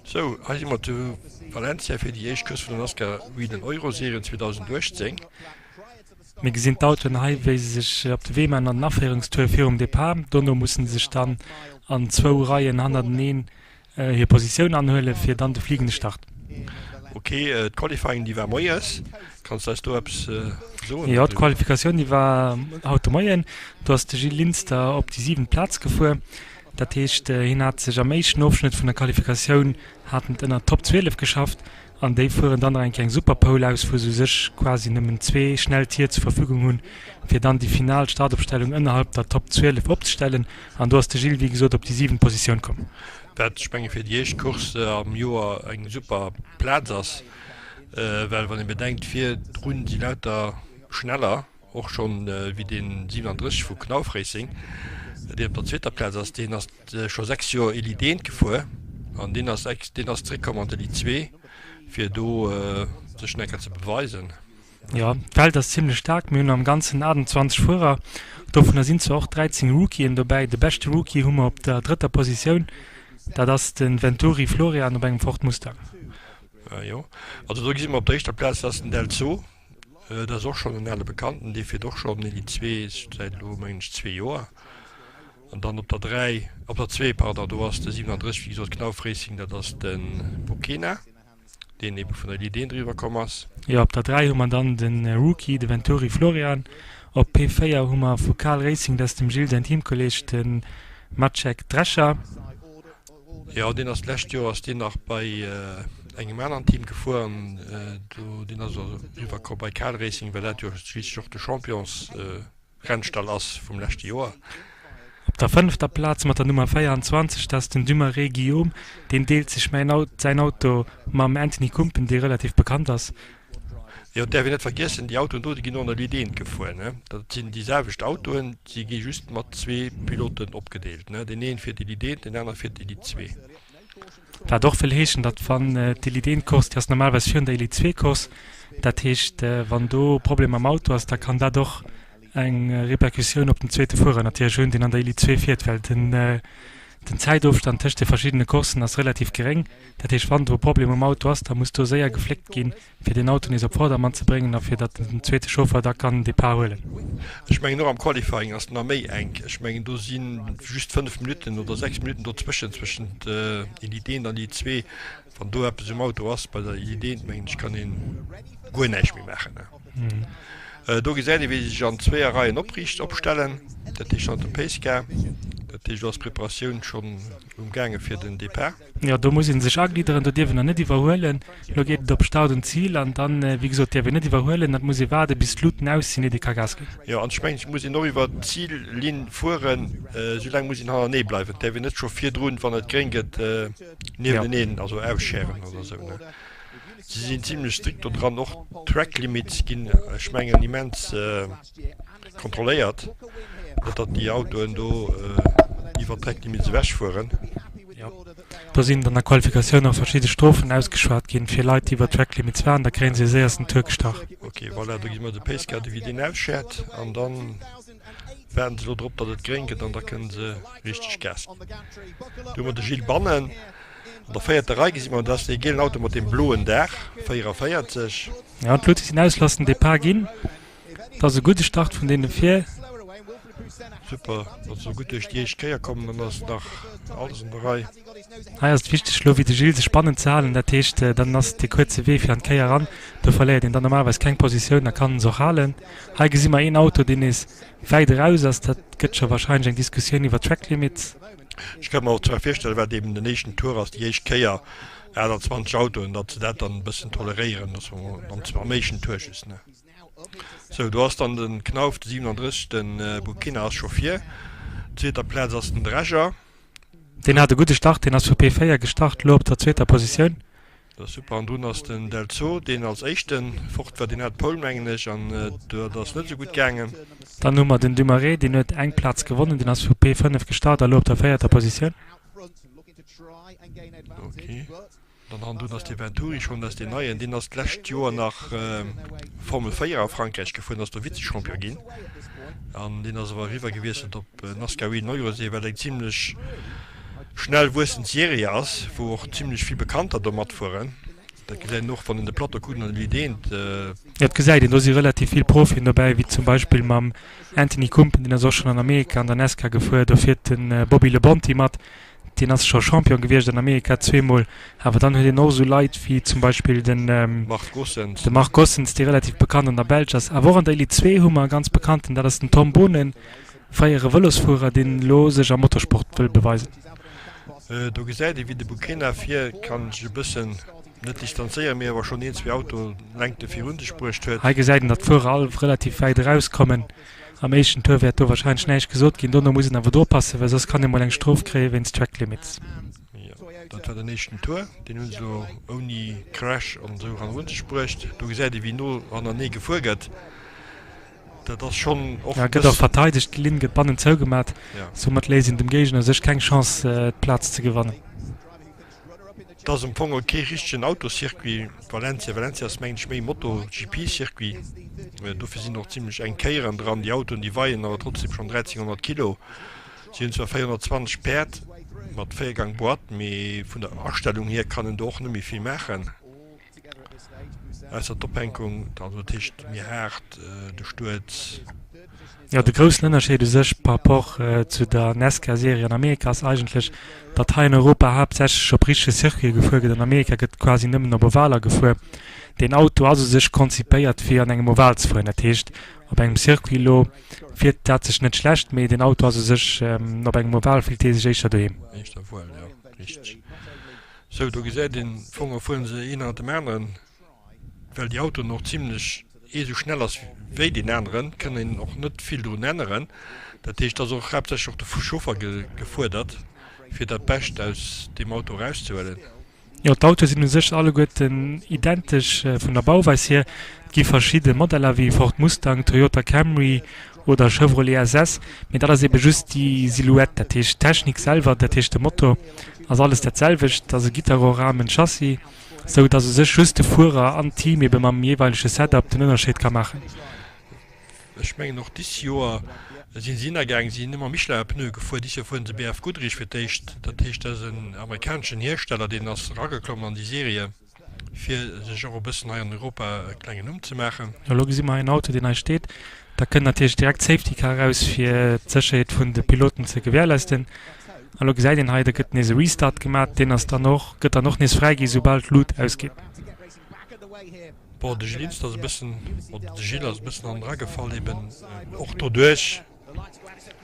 Sou, hei si mer zu Valencia fir déi éischt Course vun der NASCAR Whelen Euro Serie 2018. Mir gesinn d'Autoen hei, wéi se sech op de Wee maachen an den Aféierungstour virum Depart. Dono mussen se sech dann an zwou Reien hannerteneen hir Positioun anhuelen, fir dann de fliegende Start. Ok, d'Qualifying déi war moies. Kanns de eis do eppes soen? Jo, d'Qualifikatioun déi war haut de Moien. Do ass de Gilles Linster op déi siwent Plaz gefuer. Dat heescht, hien hat sech am éischten Ofschnëtt vun der Qualifikatioun hat en et ënnert d'Top 12 geschafft an déi fueren dann nach eng Kéier eng Superpole aus, wou se u sech quasi nëmmen zwee schnell Tier zur Verfügung hunn, fir dann déi final Startopstellung ënnerhalb der Top 12 opzestellen. An do ass de Gilles, wéi gesot, op déi siwent Positioun komm. Wat, ech menge fir déi éischt Course am Joer eng super Plaz ass, well wann ee bedenkt, virdrun si lauter Schneller, Och schonn wéi deen 37 vu Knauf Racing, deen op der zweeter Plaz ass, deen ass scho 6 Joer Elite 1 gefuer an deen ass deen ass zeréckkomm an d'Elite 2 fir do sech nach eng Kéier ze beweisen. Jo, d'Feld ass zimmlech staark. Mir hunn am Ganzen 28 Fuerer, dovunner sinn zwar och 13 Rookien dobäi. De beschte Rookie hu mer op der drëtter Positioun, dat ass de Venturi Florian op engem Ford Mustang. Jo, also do gesi mer op der éischter Plaz, dat ass den Delzo. Dat ass och schonn en ale Bekannten, dee fiert och schonn Elite 2 säit elo mengen ech zwee Joer. An dann op der 3, op der 2 pardon, do ass de 37 wéi gesot Knauf Racing, dat ass de Bukena, deen ebe vun der Elite 1 eriwwer komm ass. Jo, op der 3 hu mer dann de Rookie, de Venturi Florian. Op P4 hu mer vu Kahl Racing, dat ass dem Gilles säin Teamkolleeg, de Maciek Drescher. Jo, deen ass d'lescht Joer ass deen nach bei engem aneren Team gefuer an do deen ass eriwwer komm bei Kahl Racing, well dat jo schliisslech och de Championsrennstall ass vum leschte Joer. Op der fënnefter Plaz mat der Nummer 24, dat ass den Dumarey Guillaume, deen deelt sech mäin säin Auto mam Anthony Kumpen, dee relativ bekannt ass. Jo, et däerf een net vergiessen, déi Autoen do, déi ginn och an der Ligue 1 gefuer, ne? Dat sinn déi selwecht Autoen, si gi just mat zwee Piloten opgedeelt, ne? Deen een fiert d'Elite 1, deen aner fiert d'Elite 2. Wat och wëll heeschen, datt wann d'Elite 1 Course, déi ass normalerweis virun der Elite 2 Course, dat heescht, wann do Problem mam Auto ass, da kann dat och eng Repercussioun op den zweete Fuerer natierlech hunn, deen an der Elite 2 fiert, well den den Zäitofstand tëscht de verschiddene Courssen ass relativ geréng. Dat heescht, wann do e Problem um Auto ass, da muss do séier gefléckt ginn, fir deen Auto nees op Vordermann ze bréngen a fir datt den zweete Chauffer da kann den Depart huelen. Ech mengen och am Qualifying ass et nach méi enk. Ech mengen do si just 5 Minutten oder 6 Minutten dozwëschen, zwëschent Elite 1 an Elite 2. Wann do eppes um Auto ass bei der Elite 1, mengen ech, kann een guer näischt méi maachen. Do gesäit ee wéi se sech an zwéier Reien opriicht opstellen, dat heescht an dem Pace Car. Dat heescht do ass d'Preparatioun schonn um gaange fir den Depart. Jo, do muss ee sech aglidderen, do dierf een nach net iwwerhuelen. Elo geet et op Start und Ziel an dann, wéi gesot, dierf een net iwwerhuelen. Et muss ee waarde bis d'Luuten aus sinn, iert ee ka Gas ginn. Jo, an ech mengen, et muss een och iwwer d'Zillinn fueren, esou laang muss een hannerneë bleiwen. Et däerf een net scho virdrun, wann et gréng gëtt, niewenteneen, also ausschären oder esou, ne. Si sinn zimlech strikt do dran. Och d'Track Limits ginn, ech mengen, immens kontrolléiert, net datt déi Autoen do iwwer d'Track Limits ewech fueren. Jo, do sinn an der Qualifikatioun och verschidde Strofen ausgeschwat ginn fir Leit, déi iwwer d'Track Limits waren. Da kréie se e séiersten Tour gestach. Ok, voilà, do gi mer de Pace Car, wéi deen ausschäert an dann waarden se elo drop, datt et gréng gëtt an da kënne se richteg Gas ginn. Do hu mer de Gilles Bannen. An der véierter Rei gesi mer, dat ass dee gielen Auto mat deem bloen Daach, 44. Jo, d'Lutte sinn aus, lass den Depart ginn. Et ass e gudde Start vun deene vir. Super, datt se esou gutt duerch déi éischt Kéier kommen, dann ass nach alles an der Rei. Hei ass et wichteg elo wéi de Gilles sech bannen ze halen, dat heescht dann ass et dee kuerze Wee fir an d'Kéier eran, do verléiert een dann normalerweis keng Positioun a kann se och halen. Hei gesi mer een Auto deen nees wäit eraus ass, dat gëtt scho warscheinlech eng Diskussioun iwwer Track Limits. Ech ka mer och zwar virstellen, wat eben den éischten Tour ass, déi éischt Kéier 28 Autoen, datt se dat dann e bëssen toleréieren, datt mer am éischten Tour just, ne. Sou, do ass dann de Knauf, de 37, de Bukina ass scho vir. Zweeter Plaz ass den Drescher. Deen hat e gudde Start, deen ass vu P4 gestart, elo op der zweeter Positioun. Dat ass super. An dunn ass den Delzo, deen als éischten fort war, deen hat d'Pole mengen ech, an dat ass net esou gutt gaangen. Dann hu mer den Dumarey, deen huet eng Plaz gewonnen, deen ass vu P5 gestart a lo op der véierter Positioun. Ok, dann hannendrun ass de Venturi schonn, dat ass deen neien, deen ass d'lescht Joer nach Formel 4 a Frankräich gefuer, ass do Vize-Champion ginn an deen ass awer eriwwer gewiesselt op Nascar Whelen Eurosee, wat eng zimlech. Schnell wuessend Serie ass, wou och zimlech vill Bekannter do matfueren. Dat gesäit een och, wann een de Plateau kuckt an d'Ideen. Jo, dat gesäit een. Do si relativ vill Profien dobäi, wéi zum Beispill mam Anthony Kumpen, deen ass och schonn an Amerika an der NASCAR gefuer. Do fiert de Bobby Labonte mat, deen ass scho Champion gewiescht an Amerika zweemol. Awer dann huet een och esou Leit wéi zum Beispill de Marc Gossens, de Marc Gossens, dee relativ bekannt an der Belsch ass. Awer och an der Elite 2 hu mer e ganz bekannten, dat ass den Tom Boonen. Fréiere Vëlosfuerer, deen elo sech am Motorsport wëll beweisen. Do gesäit ee wéi de Bukena vir kann sech e bëssen, net distanzéieren, mee awer schonn een, zwee Autolängte virun sech bruecht huet. Hei gesäit een, datt d'Fuerer all relativ wäit erauskommen. Am éischten Tour wäert do warscheinlech näischt gesot ginn. Dono muss een awer do oppassen, well soss kann ee mol eng Strof kréie wéinst Track Limits. Jo, dat war den éischten Tour. Deen hu se elo ouni Crash an esou hannerun sech bruecht. Do gesäit ee wéi no hannerenee gefuer gëtt. Dat ass schonn och. Ja, gëtt och verteidegt, d'Linn gëtt bannen zougemat. Soumat léisst een dem Géigner u sech keng Chance, d'Plaz ze gewannen. Et ass am Fong och kee richtegen Autoscircuit, Valencia. Valencia ass mengen ech méi Moto-GP-Circuit. Dofir sinn och zimlech enk Kéieren dran. Déi Autoen, déi weien awer trotzdem schonn 1300 Kilo. Si hunn zwar 420 Päerd mat 4 Gang Boîte, mee vun der Astellung hier kann en do och net méi vill maachen. Ausser d'Ophänkung, also dat heescht méi haart, de Stuerz. Jo, de groussen Ënnerscheed u sech par rapport zu der NASCAR-Serie an Amerika ass eigentlech, datt hei an Europa haaptsächlech op richtege Circuite gefuer gëtt. An Amerika gëtt quasi nëmmen op Ovaler gefuer. Deen Auto ass u sech konzipéiert fir an engem Oval ze fueren. Dat heescht, op engem Circuit elo fiert dat sech net schlecht, mee den Auto ass u sech op engem Oval fillt hie sech éischter doheem. Éischter wuel, jo, richteg. Sou, do gesäit een, am Fong fueren se een hannert dem aneren, well déi Autoen och zimlech ee sou schnell ass wéi deen aneren, kann een och net vill drun änneren. Dat heescht, et ass och haaptsächlech och de Chauffer gefuerdert, fir dat Bescht aus deem Auto erauszehuelen. Jo, d'Autoe sinn u sech alleguerten identesch vun der Bauweis hier. Et gi verschidde Modeller wéi Ford Mustang, Toyota Camry oder Chevrolet SS, mee dat ass ebe just déi Silhouette. Dat heescht d'Technik selwer, dat heescht de Motor, ass alles dat selwecht. Et ass e Gitterrohrrahmen, Chassis, sou datt u sech just de Fuerer an d'Team ebe mam jeeweilege Setup den Ënnerscheed ka maachen. Ech mengen och dis Joer sinn si ënnergaang, si sinn ëmmer Michelin Pneue gefuer, dis Joer fueren se BF Goodrich fir d'éischt. Dat heescht dat ass en amerikaneschen Hiersteller, deen ass erageklomm an déi Serie. Fir sech och e bëssen hei an Europa e klengen Numm ze maachen. Elo gesi mer hei en Auto, deen hei steet. Da kënnt natierlech direkt d'Safety Car eraus, fir d'Sécherheet vun de Piloten ze gewährleisten. An elo gesäit een hei, da gëtt nees e Restart gemaach. Deen ass dann och, gëtt dann och nees fräi gi soubal d'Lut ausgeet. Bon, de Gilles Linster ass e bëssen, oder de Gilles ass e bëssen hannendra gefall, eben och doduerch,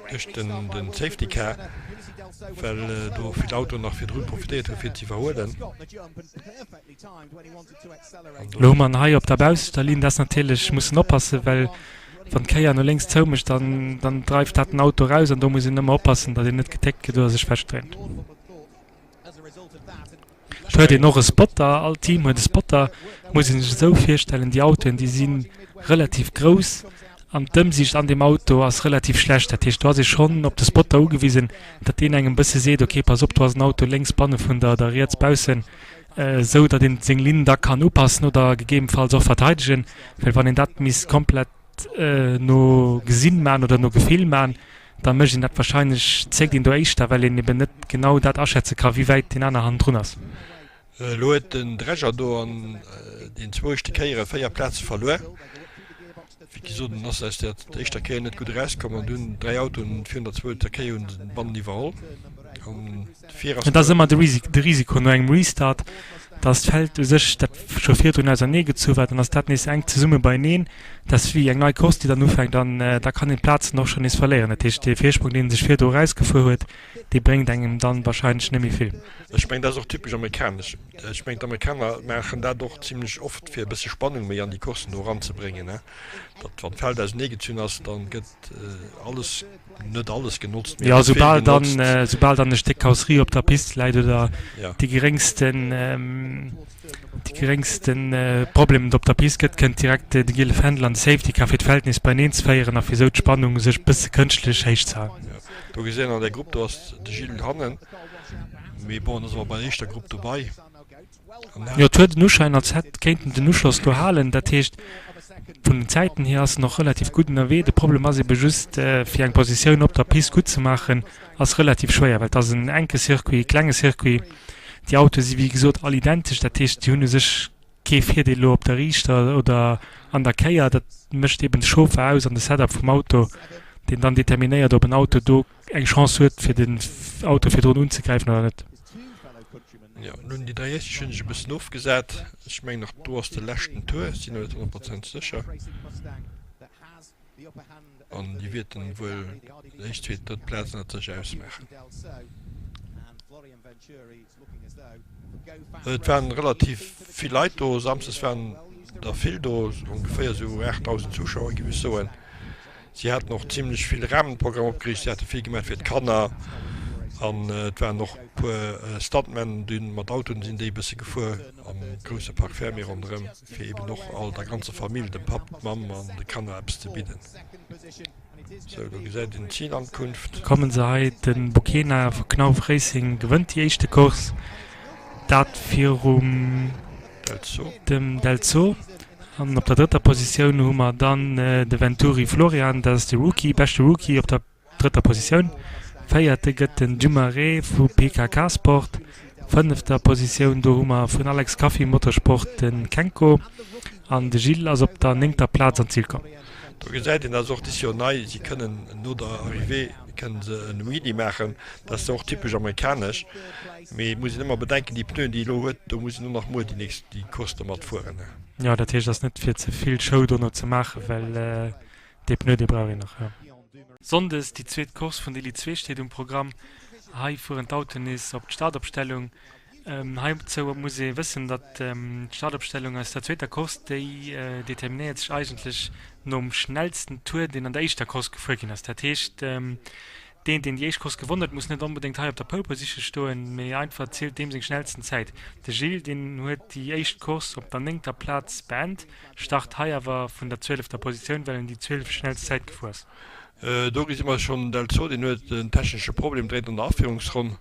duerch den Safety Car, well do vill Autoen nach virdrun profitéiert hunn fir ze iwwerhuelen. Elo hu mer en hei op der baussechter Linn, dat ass natierlech, muss en oppassen, well wann d'Kéier no lénks zoumécht, dann dann dreift dat den Auto eraus an do muss een ëmmer oppassen, datt een net getéckt gëtt oder sech festdréint. Et huet een och e Spotter, all Team huet e Spotter. Muss ee sech esou virstellen, déi Autoen, déi si relativ grouss an d'Ëmsiicht an deem Auto ass relativ schlecht. Dat heescht, do ass ee schonn op de Spotter ugewisen, datt deen engem e bësse seet, ok, pass op, do ass en Auto lénks banne vun der oder riets baussen, esou datt een seng Linn da kann upassen oder gegebenfalls och verteidegen. Well wann een dat misst komplett no Gesinn man oder no Gefill man, da mécht een dat wahrscheinlech, zéckt een do éischter, well een eben net genau dat aschätze ka wéi wäit deen aner hannendrun ass. Elo huet den Dreger do an den zwou éischte Kéiere 4 Plaze verluer. Wéi gesot, en ass aus der éischter Kéier net gutt erauskomm an dunn 3 Autoen virun der zweeter Kéier hunn den Bannen iwwerholl an vir ass. Et ass ëmmer de Risiko no engem Restart, dass d'Feld u sech, dat scho virdrun ausernee gezu war, dann ass dat nees enk zesumme beieneen. Dat ass wéi eng nei Course, déi dann ufänkt an da kann een d'Plazen och schonn nees verléieren. Dat heescht, dee Virsprong, deen ee sech virdru erausgefuer huet, dee bréngt engem dann warscheinlech net méi vill. Ech mengen, dat ass och typesch amerikanesch. Ech mengen, d'Amerikaner maachen dat och zimlech oft, fir e bësse Spannung méi an déi Courssen do eranzebréngen, datt wann d'Feld auserneegezunn ass, da gëtt alles, net alles genotzt, mee et gëtt vill genotzt. Jo, soubal dann e Stéck Karosserie op der Pist läit oder déi geréngsten, déi geréngste Problem et op der Pist gëtt, kënnt direkt de giele Fändel an de Safety Car, fir d'Feld nees beieneen ze féieren a fir esou d'Spannung u sech bësse kënschtlech héich ze halen. Jo, do gesinn an der Grupp, do ass de Gilles hannen, mee bon, en ass awer bei der éischter Grupp dobei. Jo, et huet den Uschäin, als hätt kéint en den Uschloss do halen. Dat heescht. Vun den Zäiten hier ass en och relativ gutt ënnerwee. De Problem ass ebe just, fir eng Positioun op der Pist gutt ze maachen, ass relativ schwéier, well et ass en enke Circuit, e klenge Circuit. Déi Autoe si wéi gesot all identesch, dat heescht, si hunn u sech kee Virdeel elo op der Riichter oder an der Kéier. Dat mécht eben de Chauffer aus an de Setup vum Auto, deen dann determinéiert, ob en Auto do eng Chance huet, fir den Auto virdrun unzegräifen oder net. Jo, nun déi 3 éischt hunn ech e bëssen ofgesat. Ech mengen och do ass de leschten Tour, sinn awer net 100 Prozent sécher. An déi wierten wuel déi éischt, zweet, drëtt Plaz ënnert sech ausmaachen. Et waren relativ vill Leit do, Samsdes waren der vill do, ongeféier esou 8.000 Zuschauer giff ech soen. Si haten och zimlech vill Rahmenprogramm opgeriicht, si hate vill gemaach fir d'Kanner an et waren och e puer Stuntmen dunn mat Autoen sinn déi e bësse gefuer am grousse Parc Fermé ronderëm, fir eben och all der ganzer Famill, dem Papp, d'Mamm an de Kanner eppes ze bidden. Sou, do gesäit een d'Zilankunft. Kommen se hei, de Bukena vu Knauf Racing gewënnt déi éischte Course, dat virum dem Delzo. An op der drëtter Positioun hu mer dann de Venturi Florian, dat ass de Rookie, beschte Rookie op der drëtter Positioun. Véierte gëtt den Dumarey vu PKK Sport. Fënnefter Positioun, do hu mer vun Alex Caffi Motorsport de Kenko. An de Gilles ass op der néngter Plaz an d'Zil komm. Do gesäit een, dat ass och dës Joer nei, si kënnen no der Arrivée kënnen se en Wheelie maachen. Dat ass och typesch amerikanesch. Mee et muss een ëmmer bedenken, déi Pneuen, déi e elo huet, do muss en och nach muer déi nächst, déi Course domat fueren. Jo, dat heescht, et ass net fir ze vill Show dono ze maachen, well dee Pneu, dee brauch een nach, jo. Sonndes déi zweet Course vun Elite 2 steet um Programm. Hei fueren d'Autoen nees op d'Startopstellung. Heizou muss ee wëssen, datt d'Startopstellung aus der zweeter Course, déi determinéiert sech eigentlech nom schnellsten Tour, deen an der éischter Course gefuer ginn ass. Dat heescht, Deen, deen déi éischt Course gewonn huet, muss net onbedéngt hei op der Pole Position stoen, mee einfach zielt deem seng schnellsten Zäit. De Gilles, deen huet déi éischt Course op der néngter Plaz beend, start hei awer vun der zwielefter Positioun, well en déi zwieleft schnellst Zäit gefuer ass. Do gesi mer schonn den Del Zotto, deen huet en technesche Problem dréint an der Aféierungsronn,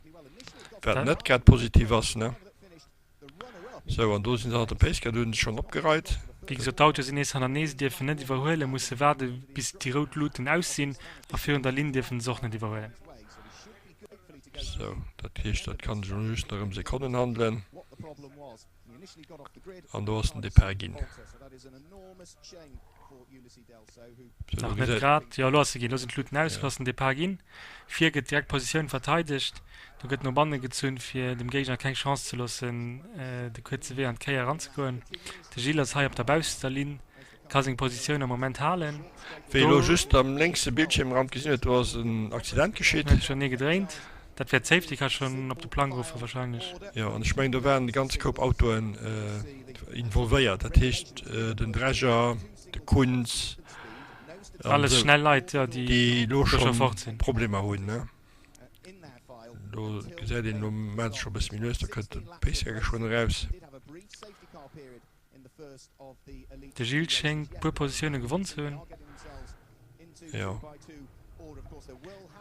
wat net grad positiv ass, ne? Sou, an do sinn se hanner dem Pace Car, do hunn se schonn opgereit. Wéi gesot, d'Autoe sinn nees hannertenee, se dierfen net iwwerhuelen, musse waarde bis déi rout Luuten aus sinn a virun der Linn dierfen se och net iwwerhuelen. Sou, dat heescht, dat kann sech elo just nach ëm Sekonnen handelen an do ass den Depart ginn. Nach net grad, jo elo ass se ginn, elo sinn d'Luuten aus, elo ass den Depart ginn. Vir gëtt direkt d'Positioun verteidegt, do gëtt no banne gezunn, fir dem Géigner keng Chance ze loossen, de kuerze Wee an d'Kéier eranzegoen. De Gilles ass hei op der bausseter Linn, ka seng Positioun am Moment halen. Wéi ee elo just am lénkse Bildschiermrand gesinn huet, do ass en Accident geschitt. Huet schonn ee gedréint, dat wäert d'Safety Car schonn op de Plang ruffen warscheinlech. Jo, an ech mengen do waren e ganze Koup Autoen involvéiert, dat heescht den Dreger, de Kuntz, Alles schnell Leit, jo, déi elo scho fort sinn. Problemer hunn, ne? Do gesäit een, elo maachen se scho e bësse méi lues, da kënnt de Pace Car geschwënn eraus. De Gilles schéngt puer Positioune gewonn ze hunn. Jo.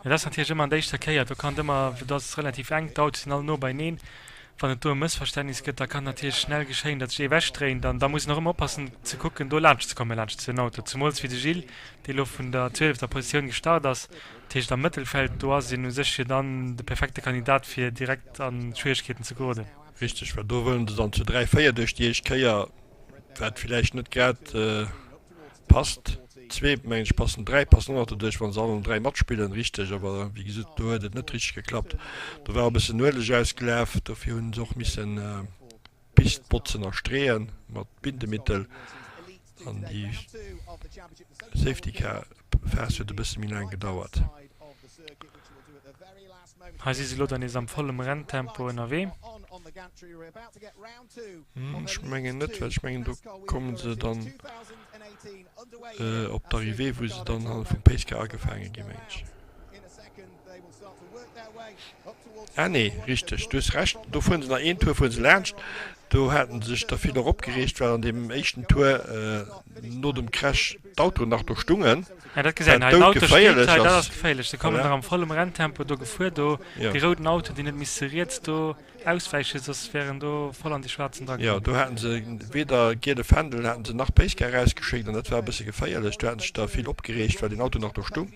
Et ass natierlech ëmmer an der éischter Kéier, do kann et ëmmer, do ass et relativ enk, d'Autoe sinn all no beieneen. Wann et do e Mëssverständnis gëtt, da kann natierlech schnell geschéien, datt sech ee ewechdréint an da muss een och ëmmer oppassen ze kucken, do laanscht ze kommen, laanscht den Auto. Zemools wéi de Gilles, dee lo vun der zwielefter Positioun gestart ass, dat heescht am Mëttelfeld, do ass een u sech jo dann de perfekte Kandidat fir direkt an Schwieregkeeten ze geroden. Richteg, well do wëllen se dann zu 3, 4 duerch déi éischt Kéier, wat villäicht net grad passt. Zwee mengen ech passen, 3 passen och nach doduerch, wa se allen 3 matspillen, richteg. Awer wéi gesot, do huet et net richteg geklappt. Do war e bëssen Ueleg ausgelaf, dofir hunn se och missen d'Pist botzen a streeën mat Bindemittel an déi Safety Car Phas huet e bësse méi laang gedauert. Hei si se elo dann nees am vollem Renntempo ënnerwee. Ech mengen net, well ech mengen do komme se dann op d'Arrivée, wou se dann hanne vum Pace Car agefaange ginn, mengen ech. Ah nee, richteg, du hues Recht, do fueren se nach een Tour fuere se laanscht. Do haten sech der vill och opgereegt, well an deem éischten Tour no dem Crash d'Autoen nach do stungen, Ja, dat gesäit een wat hei. Den Auto steet doudgeféierlech hei, dat ass. ass geféierlech. Do kommen Voilà. der am vollem Renntempo do gefuer. Do Ja. déi rouden Autoen, déi net misse riets do auswäichen, soss wären do voll an déi schwaarzen Jo, dragefuer. do haten se weder giele Fändel, haten se nach Pace Car erausgeschéckt an dat war e bësse geféierlech. Do haten sech der vill opgereegt, well deen Auto nach do stung.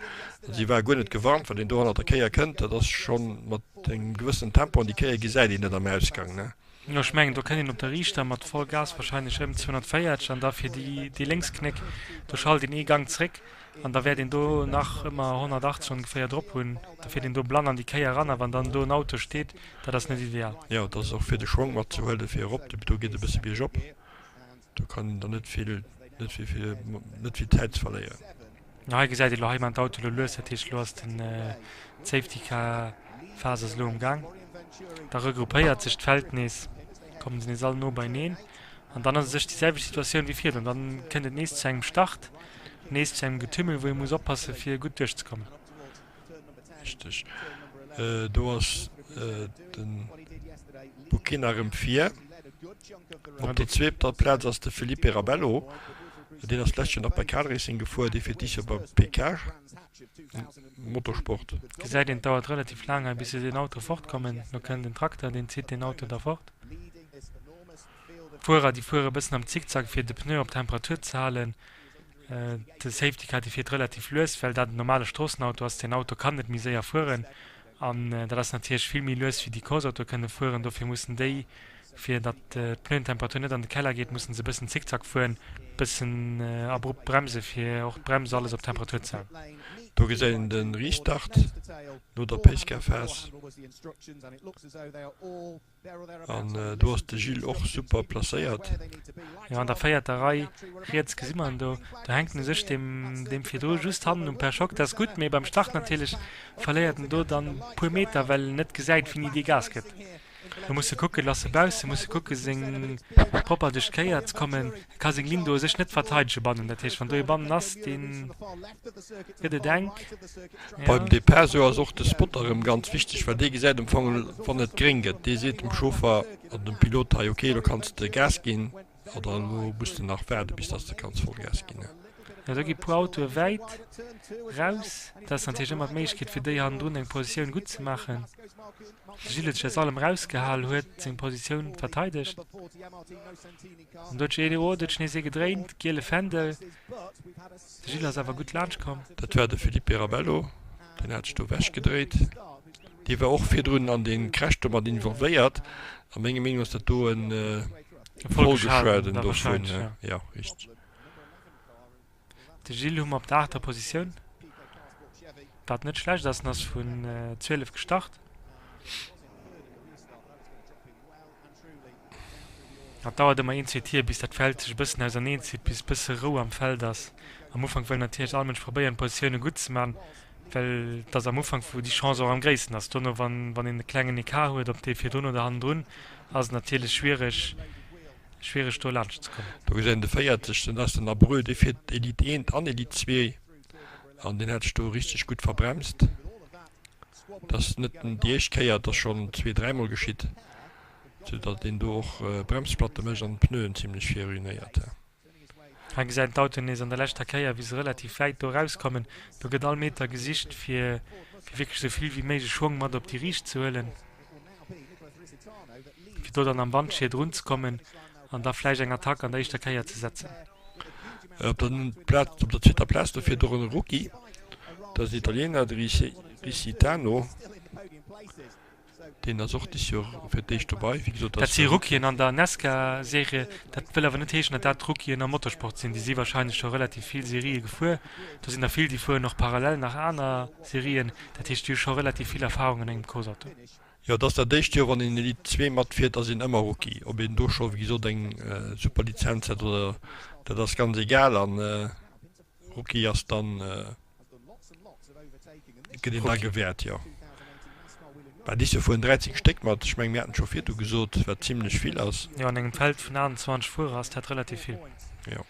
An si ware guer net gewarnt, wann een do hannert der Kéier kënnt. Dat ass schonn mat engem gewëssenen Tempo an déi Kéier gesäit een net am Ausgang, ne? Jo, ech mengen do kënnt een op der riichter mat voll Gas wahrscheinlech ëm 240 an da fir déi déi lénks Knéck, do schalt een ee Gang zréck an da wäert een do nach ëmmer 180 ongeféier drop hunn. Da fiert een do blann an déi Kéier eran a wann dann do en Auto steet, dat ass net ideal. Jo, et ass och fir de Schwong matzehuelen fir erop, do geet e bësse biergop, do kann een dann net vill net vill net vill Zäit verléieren. No hei gesäit ee lo, hei maan d'Auto lo lues, dat heescht lo ass den d'Safety Car Phase ass elo um Gaang. Da regroupéiert sech d'Feld nees, kommen se nees all no beineen an dann ass u sech déi selwecht Situatioun wéi virdrun. Dann kënnt et nees zu engem Start, nees zu engem Getümmel wou ee muss oppasse fir gutt duerchzekommen. Richteg, do ass de Bukina erëm vir. Op der zweeter Plaz ass de Felipe Rabello, deen ass d'lescht Joer nach bei Kart Racing gefuer, dee fiert dës Joer bei PK Motorsport. Gesäit een, et dauert relativ laang hei bis se deen Auto fortkommen. Lo kënnt en Trakter, deen zitt deen Auto da fort. D'Fuerer déi fuere bëssen am Zickzack fir de Pneu op Temperatur ze halen. De Safety Car dee fiert relativ lues, well dat en normale Stroossenauto ass. Deen Auto kann net méi séier fueren an dat ass natierlech vill méi lues wéi déi Course-Autoe kënne fueren. Dofir mussen déi, fir datt d'Pneuentemperatur net an de Keller geet, mussen se e bëssen Zickzack fueren, bëssen abrupt bremse fir och d'Brems alles op Temperatur ze halen. Do gesäit een de Restart no der Pace Car Phas. An do ass de Gilles och super placéiert. Jo, an der véierter Rei riets gesi mer en do. Do hänkt en u sech deem, deem virdru just hannen um Perchoc. Dat ass gutt, mee beim Start natierlech verléiert en do dann puer Meter, well en net gesäit, wéini dee Gas gëtt. Do muss e kucken, lass e bausse, muss e kucke seng propper duerch d'Kéier ze kommen. E ka seng Linn do u sech net verteidege bannen. Dat heescht, wann do ee bannen ass, dee gëtt et enk. Beim Depart sou ass och de Spotter erëm ganz wichteg, well dee gesäit am Fong, wann et gréng gëtt. Dee seet dem Chauffer oder dem Pilot hei, ok, elo kanns de Gas ginn oder elo muss de nach waarde bis dass de kanns Vollgas ginn. Jo, do gi puer Autoe wäit raus. Dat ass natierlech ëmmer d'Méiglechkeet fir déi hannendrun eng Positioun gutt ze maachen. De Gilles huet sech aus allem rausgehal, huet seng Positioun verteidegt. An do huet sech een, oh, do huet sech nees ee gedréint, giele Fändel. De Gilles ass awer gutt laanscht komm. Dat war de Felipe Rabello, deen hat sech do ewech gedréit. Dee war och virdrun an dee Crash do mat involvéiert. A menger Meenung ass dat do e Folgeschaden dovun. Jo, richteg. De Gilles hu mer op der aachter Positioun, wat net schlecht ass. En ass vun 12 gestart. Et dauert ëmmer een, zwee Tier, bis dat Feld sech e bëssen auserneen zitt, bis e bësse Rou am Feld ass. Am Ufank wëll natierlech all Mënsch probéieren, d'Positioune gutt ze man, well et ass am Ufank, wou déi Chance och am gréissten ass. Dono, wann, wann een e klengen Ecart huet, ob dee virdrun oder hannendrun, ass et natierlech schwiereg, schwiereg do laanscht ze kommen. Do gesäit een de 40, den ass den Abreu, dee fiert Elite 1 an Elite 2 an deen hat sech do richteg gutt verbremst. Dat ass net déi éischt Kéier, et ass schonn zwee, dräimol geschitt, sou datt een do och Bremsplatte mécht an d'Pneuen zimlech vir ruinéiert. Hei gesäit een d'Autoen nees an der leschter Kéier, wéi se relativ wäit do erauskommen. Do gëtt all Meter gesicht, fir wierklech esou vill wéi méiglech Schwong mat op déi Riicht ze huelen, fir do dann am Wandschiet erunzekommen an da vläicht eng Attack an der éischter Kéier ze setzen. Op der Plaz, op der zweeter Plaz do fiert och en Rookie, dat ass en Italiener, de Risitano. Deen ass och dës Joer fir d'éischt dobei. Wéi gesot, Dat si Rookien an der Nascar-Serie. Dat wëll awer net heeschen, datt dat Rookien am Motorsport sinn. Déi si warscheinlech scho relativ vill Serië gefuer. Do sinn der vill, déi fueren och parallel nach aner Serien. Dat heescht, déi hu scho relativ vill Erfarung an engem Course-Auto. Jo, et ass dat éischt Joer, wann een Elite 2 matfiert, ass een ëmmer Rookie. Ob een do scho, wéi gesot, eng super Lizenz hat oder, dat ass ganz egal. An Rookie ass dann, gëtt een da gewäert, jo. Mä dës Joer fueren 13 Stéck mat. Ech mengen, mir haten et scho virdu gesot, wat zimlech vill ass. Jo, an engem Feld vun 28 Fuerer ass dat relativ vill. Jo.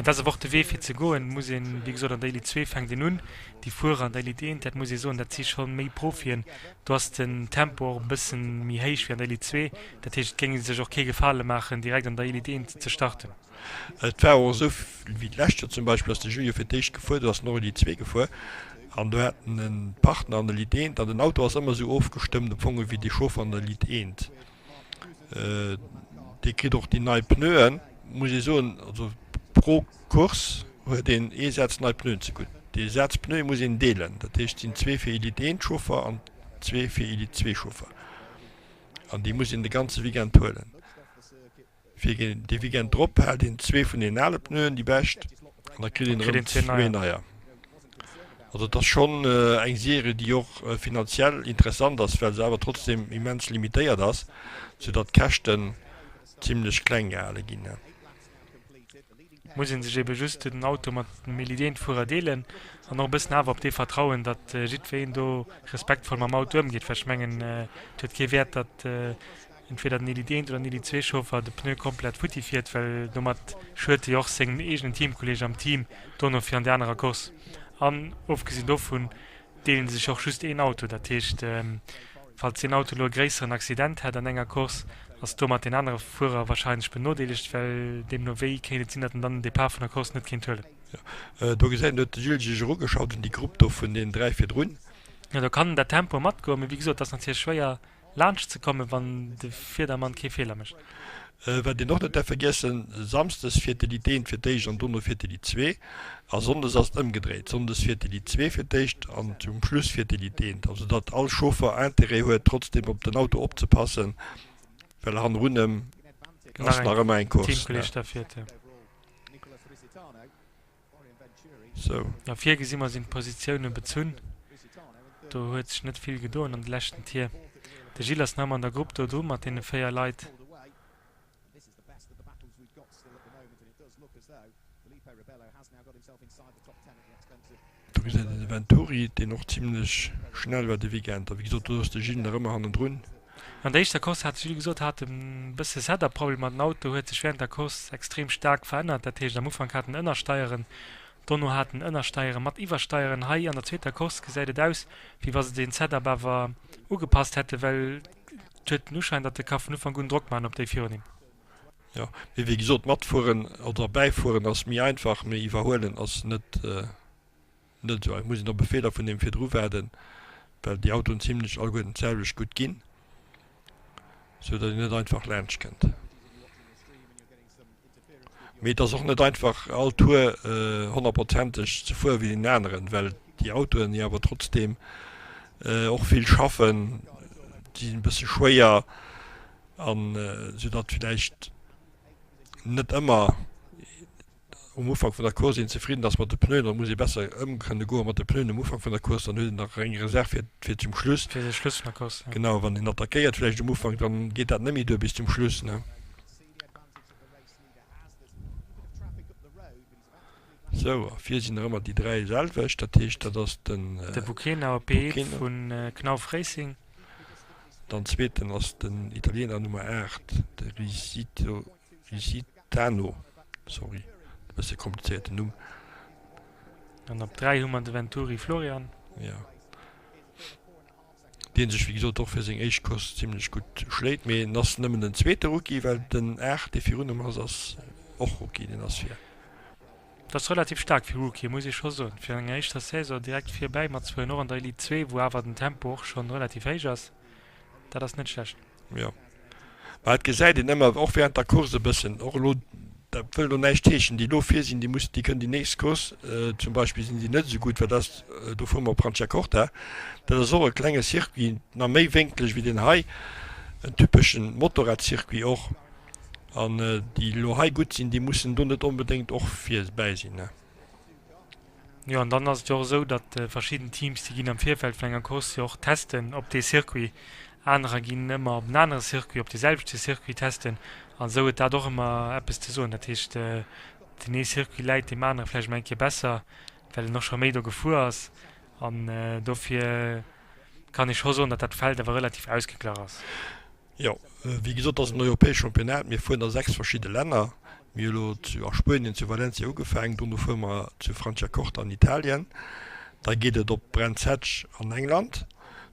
Mee dat ass awer och de Wee fir ze goen. Muss een, wéi gesot, an der Elite 2 fänkt een un. Déi Fuerer an der Elite 1, dat muss ee soen, dat si scho méi Profien. Do ass den Tempo och e bësse méi héich wéi an der Elite 2. Dat heescht, et géing ee sech och kee Gefale maachen, direkt an der Elite 1 ze starten. Et war och esou wéi d'lescht Joer zum Beispill, ass de Julio fir d'éischt gefuer, do ass en och Elite 2 gefuer an do hat en e Partner an der Elite 1 an den Auto ass ëmmer esou ofgestëmmt am Fong ewéi de Chauffer an der Elite 1. Dee kritt och déi nei Pneuen, muss ee soen. Also pro Course huet een ee Saz nei Pneuen zegutt. Dee Saz Pneue muss een deelen. Dat heescht, et sinn zwee fir Elite 1 Chauffer an zwee fir Elite 2 Chauffer. An déi muss een de ganze Weekend huelen. Fir dee Weekend drop hält een zwee vun den ale Pneuen, déi bescht, an da kritt een erëm zwee neier. Also et ass schonn eng Serie, déi och finanziell interessant ass, well se awer trotzdeem immens limitéiert ass, soudatt d'Käschten zimlech kleng gehale ginn. Muss ee sech ebe just den Auto mat dem Elitefuerer deelen an och e bëssen awer op dee vertrauen, datt jiddwereen do respektvoll mam Auto ëmgeet, well ech mengen, et huet kee Wäert, datt entweder den Elite 1 oder den Elite 2 Chauffer de Pneu komplett futti fiert, well domat schued e jo och sengem eegenen Teamkolleeg am Team dono fir an déi anerer Course. An ofgesinn dovun deelen se sech och just een Auto, dat heescht falls deen Auto elo e gréisseren Accident hätt an enger Course, ass domat deen anere Fuerer warscheinlech benodeelegt, well deemno wéi kéint et sinn, datt en dann den Depart vun der Course net kéint huelen. Jo, do gesäit een, huet de Gilles sech erugeschalt un déi Grupp do vun den 3 virdrun. Jo, do kann dat Tempo matgoen, mee wéi gesot, et ass natierlech schwéier Laanscht ze kommen, wann de Fiedermann kee Feeler mécht. Wat een och net däerf vergiessen, Samsdes fiert d'Elite 1 fir d'éischt an dono fiert d'Elite 2 a Sonndes ass et ëmgedréit, Sonndes fiert d'Elite 2 fir d'éischt an zum Schluss fiert d'Elite 1. Also datt all Chauffer Interêt huet trotzdem op den Auto opzepassen, well hannerun em ass nach ëmmer eng Course. Sou. No vir gesi mer sinn d'Positioune bezunn. Do huet sech net vill gedoen an de leschten Tier. De Gilles ass nach ëmmer an der Grupp do dru mat deene 4 Leit. Do gesäit een de Venturi, deen och zimlech schnell war de Weekend. A wéi gesot, do ass de Gilles nach ëmmer hannendrun. An der éischter Course hat de Gilles gesot, hat en e bësse Setup-Problemer. Den Auto huet sech wärend der Course extrem staark verännert. Dat heescht, am Ufank hat en Ënnersteieren, dono hat en Ënnersteiere mat Iwwersteieren. Hei an der zweeter Course gesäit et aus, wéi wa se den Setup awer ugepasst hätten, well et huet den Uschäin, datt e ka vun Ufank un Drock maachen op déi virun him. Jo, mee wéi gesot, matfueren oder bäifueren ass méi einfach, mee iwwerhuelen ass net. Net esou, et muss een op e Feeler vun deem virdru waarden, well déi Autoen zimlech alleguerten d'selwecht gutt ginn, sou datt een net einfach laanscht kënnt. Mee et ass och net einfach all Tour honnertprozenteg ze fuere wéi deen aneren, well déi Autoen jo awer trotzdeem och vill schaffen, si sinn e bësse schwéier an sou datt villäicht net ëmmer um Ufank vun der Course een zefridden ass mat de Pneuen, dann muss ee besser ëm kënne goe mat de Pneuen um Ufank vun der Course, dann huet een nach eng Reserv fir fir zum Schluss. Fir de Schluss vun der Course, ja. Genau, wann een attackéiert vläicht um Ufank, dann geet dat net méi duer bis zum Schluss, ne. Sou, a vir sinn nach ëmmer déi 3 selwecht, dat heescht dat ass den. De Bukena op P1 vu Knauf Racing. Dann zweeten ass den Italiener Nummer 8, de Risito. Risitano, sorry, e bësse komplizéierten Numm. An op 3 hu mer de Venturi Florian. Jo. Dee sech wéi gesot och fir seng éischt Course zimlech gutt schléit, mee en ass nëmmen den zweete Rookie, well den 8, dee virun em ass, ass och Rookie, deen ass vir. Dat ass relativ staark fir Rookie, muss ee scho soen, fir an enger éischter Saison direkt virbäi matzefueren, och an der Elite 2, wou awer den Tempo och schonn relativ héich ass. Dat ass net schlecht. Jo, mä et gesäit een ëmmer, och während der Course e bëssen, och elo, dat wëll elo näischt heeschen, déi elo vir sinn, déi mussen, déi kënnen déi nächst Course zum Beispill sinn déi net esou gutt, well dat ass, do fuere mer op Franciacorta, dat ass och e klenge Circuit, nach méi wénklech wéi deen hei, en typeschen Motorradscircuit och, an déi elo hei gutt sinn, déi mussen do net onbedéngt och vir bäi sinn. Jo, an dann ass et jo och esou, datt verschidden Teams, déi ginn am Virfeld vun enger Course jo och testen op dee Circuit, anerer ginn ëmmer op en anere Circuit, op dee selwechte Circuit testen. An esou huet dat och ëmmer eppes ze soen. Dat heescht, deen ee Circuit läit deem anere vläicht emol eng Kéier besser, well en och scho méi do gefuer ass. An dofir kann ee scho soen, datt dat Feld awer relativ ausgeglach ass. Jo, wéi gesot, ass et en europäescht Championnat. Mir fueren a 6 verschidde Länner. Mir hu lo zu a Spuenien zu Valencia ugefaangen, dono fuere mer zu Franciacorta an Italien, da geet et op Brands Hatch an England,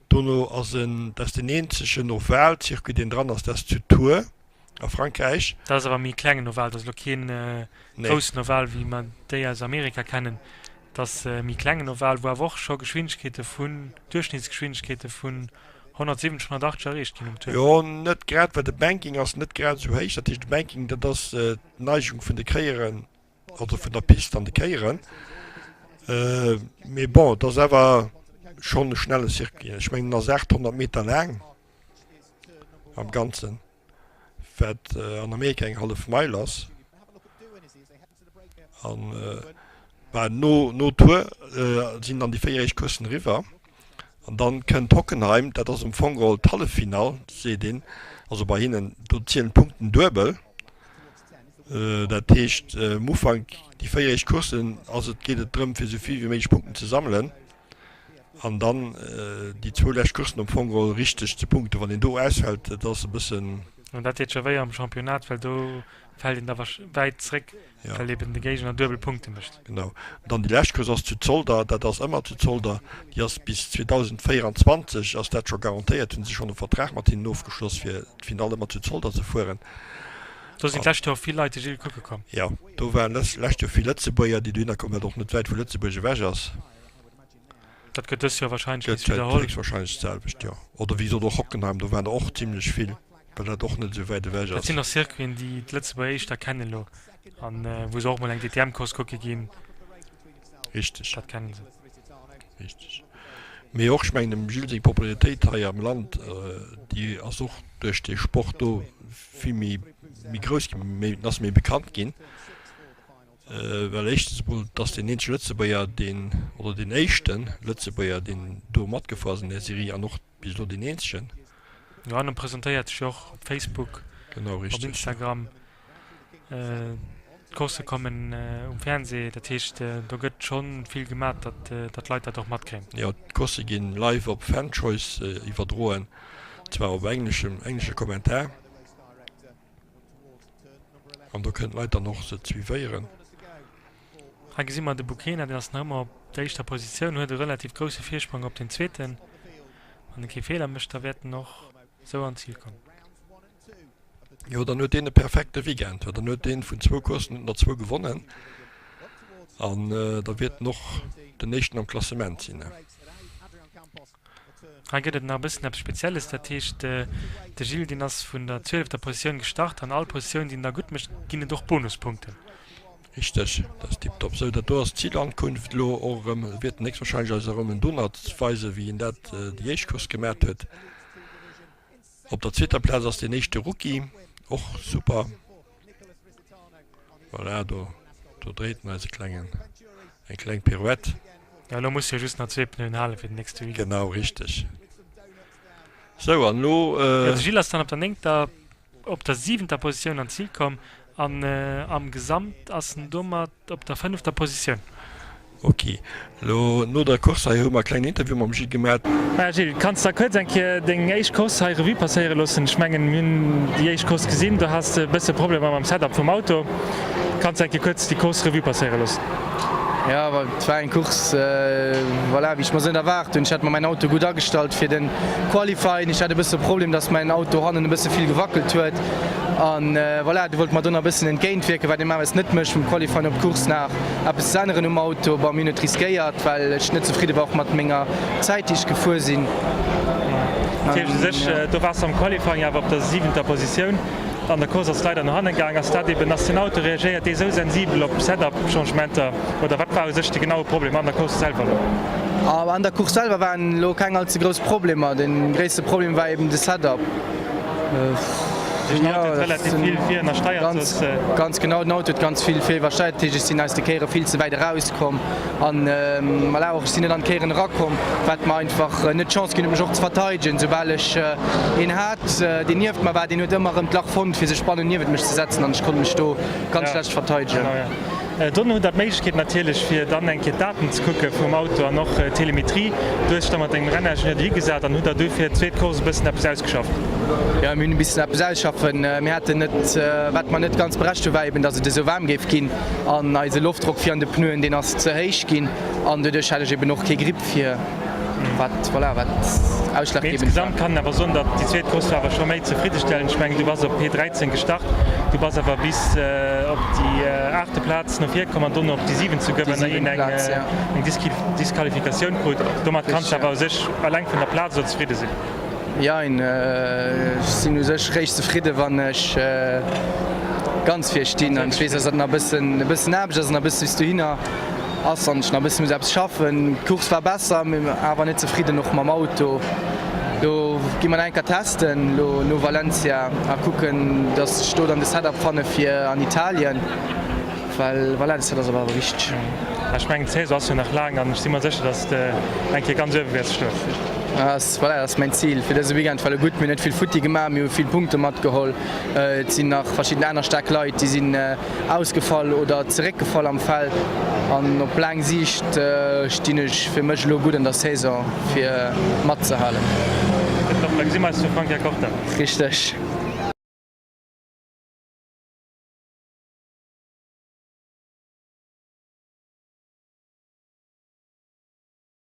dono ass en, dat ass deen eenzegen Oval-Circuit deen dran ass, dat ass zu Tours a Frankräich. Dat ass awer e méi klengen Oval, dat ass elo keen groussen Oval wéi mer déi aus Amerika kennen. Dat ass e méi klengen Oval, wou awer och scho Geschwindegkeete vun, Duerchschnittsgeschwindegkeete vun 170, 180 erreecht ginn um Tour. Jo, net grad, well de Banking ass net grad esou héich. Dat heescht, de Banking, dat ass d'Neigung vun de Kéieren, also vun der Pist an de Kéieren. Mee bon, et ass awer schonn e schnelle Circuit. Ech mengen, en ass 800 Meter laang am Ganzen, wat an Amerika eng hallef Meil ass. An bah, no no Tour sinn dann déi 4 éischt Courssen eriwwer. An dann kënnt Hockenheim, dat ass am Fong geholl d'Halleffinall, seet een. Also bei hinnen, do zielen d'Punkten duebel. Dat heescht um Ufank déi 4 éischt Courssen ass et, geet et drëm fir esou vill wéi méiglech Punkten ze sammelen. An dann déi zwou lescht Courssen am Fong geholl richteg ze punkten. Wann een do ausfält, dat ass e bëssen. An dat deet scho wéi am Championnat, well do fält een da wäit zréck, well eben de Géigner duebel Punkte mécht. Genau. An dann déi lescht Course ass zu Zolder. Dat ass ëmmer zu Zolder. Déi ass bis 2024 ass dat scho garantéiert. Hunn se schonn e Vertrag mat hinnen ofgeschloss, fir d'Finall ëmmer zu Zolder ze fueren. Do sinn d'lescht Joer vill Leit de Gilles kucke komm. Jo, do waren lescht Joer vill Lëtzebuerger, déi dohinner kommen, wat och net wäit vu Lëtzebuerg ewech ass. Dat gëtt dës Joer wahrscheinlech nees widderholl. Gëtt héchstwahrscheinlech d'selwecht, jo. Oder wéi gesot och Hockenheim, do waren der och zimlech vill. Well dat och net esou wäit ewech ass. Dat sinn och Circuiten, déi d'Lëtzebuerger éischter kennen elo an wou se och mol eng DTM-Course kucke ginn. Richteg. Dat kennen se. Richteg. Mee och, ech mengen, dem Gilles seng Popularitéit hei am Land, déi ass och duerch dee Sport do vill méi, méi grouss ginn, méi, en ass méi bekannt ginn. Well éischtens emol, et ass deen eenzege Lëtzebuerger, deen, oder deen éischte Lëtzebuerger, deen do matgefuer ass an där Serie an och Bis elo deen eenzegen. Jo, an en presentéiert sech jo och op Facebook, Genau, op richteg. Instagram. D'Coursse kommen um Fernseh, dat heescht do gëtt schonn vill gemat, datt datt d'Leit dat och matkréien. Jo, d'Coursse ginn live op FanChoice iwwerdroen, zwar op engleschem, englesche Kommentar. An do kënnen d'Leit dann och se suivéieren. Hei gesi mer de Bukena, deen ass nach ëmmer op der éischter Positioun, huet e relativ grousse Virsprong op den zweeten. Wann e kee Feeler mécht, da wäert en och esou an d'Zil kommen. Jo, dann huet deen e perfekte Weekend. Dann huet deen vun zwou Courssen huet en der zwou gewonnen an da wäert en och den éischten am Klassement sinn. Hei gëtt et nach e bëssen eppes Spezielles, dat heescht de Gilles deen ass vun der zwielefter Positioun gestart an all Positioun déi en da gutt mécht ginn et och Bonuspunkten. Richteg, dat ass tiptop. Sou, dat do ass d'Zilankunft elo och erëm. Wäert en héchstwahrscheinlech eis erëm en Donut weisen, wéi en dat déi éischt Course gemat huet. Op der zweeter Plaz ass deen éischte Rookie, och super. Voilà, do, do dréit en eise klengen, eng kleng Pirouette. Ja, elo muss jo just nach zwee Pneuen halen fir den nächste Weekend. Genau, richteg. Sou, an elo. Jo, de Gilles ass dann op der néngter, op der siwenter Positioun an d'Zil komm an am Gesamt ass en domat op der fënnefter Positioun. Ok, elo no der Course hei hu mer e klengen Interview mam Gilles gemat. Maja Gilles, kanns da kuerz eng Kéier deng éischt Course hei Revue passéiere loossen? Ech mengen mir hunn déi éischt Course gesinn, do has de e bësse Problemer mam Setup vum Auto. Kanns de eng Kéier kuerz déi Course Revue passéiere loossen? Jo, et war eng Course, voilà, wéi ech mer se net erwaart hunn. Ech hat mer mäin Auto gutt agestallt fir de Qualifying. Ech hat e bësse Problem, dass mäin Auto hannen e bësse vill gewackelt huet an voilà, du wollt mer do nach e bëssen entgéintwierken, wat een normalerweis net mécht vum Qualifying op d'Course nach. Eppes ze änneren um Auto, bon mir hunn et riskéiert, well ech net zefridde war och mat menger Zäit déi ech gefuer sinn. Dat heescht u sech, do waars de am Qualifying awer op der siwenter Positioun, an der Course ass et leider no hannen gaang. Ass dat eben, ass den Auto, reagéiert dee sou sensibel op Setup-Changementer oder wat war u sech de genaue Problem an der Course selwer elo? An der Course selwer waren elo keng all ze grouss Problemer, de gréisste Problem war eben de Setup. Den Auto huet relativ vill vir ënnersteiert soss. Ganz genau, den Auto huet ganz vill vir iwwersteiert, dat heescht ech sinn aus de Kéiere vill ze wäit erauskomm an voilà och ech sinn net an d'Kéieren erakomm, wat mer einfach net d'Chance ginn huet mech och ze verteidegen. Soubal ech een hat deen nieft mer war, deen huet ëmmer erëm d'Lach fonnt fir sech bannen niewent mech ze setzen an ech konnt mech do ganz schlecht verteidegen. Dono hutt der d'Méiglechkeet natierlech fir dann eng Kéier d'Daten ze kucke vum Auto an och d'Telemetrie. Du hues dech da mat dengem Renningenieur dohi gesat an hutt der du fir d'zweet Course e bëssen eppes ausgeschafft? Jo, mir hunn e bissen eppes ausschaffen. Mir haten net, wat mer net ganz berechent hu war eben, datt et esou waarm géif ginn an eise Loftdrock vir an de Pneuen, deen ass ze héich ginn an doduerch hat ech eben och kee Grip vir. Wat, voilà, wat Mee ausschlaggebend war. insgesamt kann een awer soen, datt déi zweet Course war awer scho méi zefriddestellend. Ech mengen, du bass op P13 gestart, du bass awer bis op déi aachte Plaz no vir komm an dono op déi siwent souguer, Déi well nach een siwent eng, Plaz, ja. eng Disqualifikatioun krut. Domat kanns du Richtig, awer ja. u sech eleng vun der Plaz elo zefridde sinn. Jein, ech sinn u sech réischt zefridde wann ech ganz vir stinn an ech weess, datt dat nach e bëssen, e bëssen Aarbecht ass an e bësse bis dohinner. Ass an ech nach e bësse muss eppes schaffen. D'Course war besser, mee awer net zefridden och mam Auto. Lo gi mer nach eng Kéier testen lo no Valencia a kucken, dass ech do dann de Setup fanne fir an Italien, well voilà, de Setup ass awer wichteg. Ech mengen d'Saison ass jo nach laang an ech si mer sécher, dass de eng Kéier ganz uewe wäerts stoen. Voilà, dat ass mäin Zil fir dëse Weekend. Well gutt, mir hunn net vill futti gemaach, mir hu vill Punkte matgeholl. Et sinn nach verschidden aner staark Leit, déi sinn ausgefall oder zeréckgefall am Feld an op laang Siicht stinn ech fir mech elo gutt an der Saison fir matzehalen. Tiptop, da gesi mer eis zu Franciacorta. Richteg.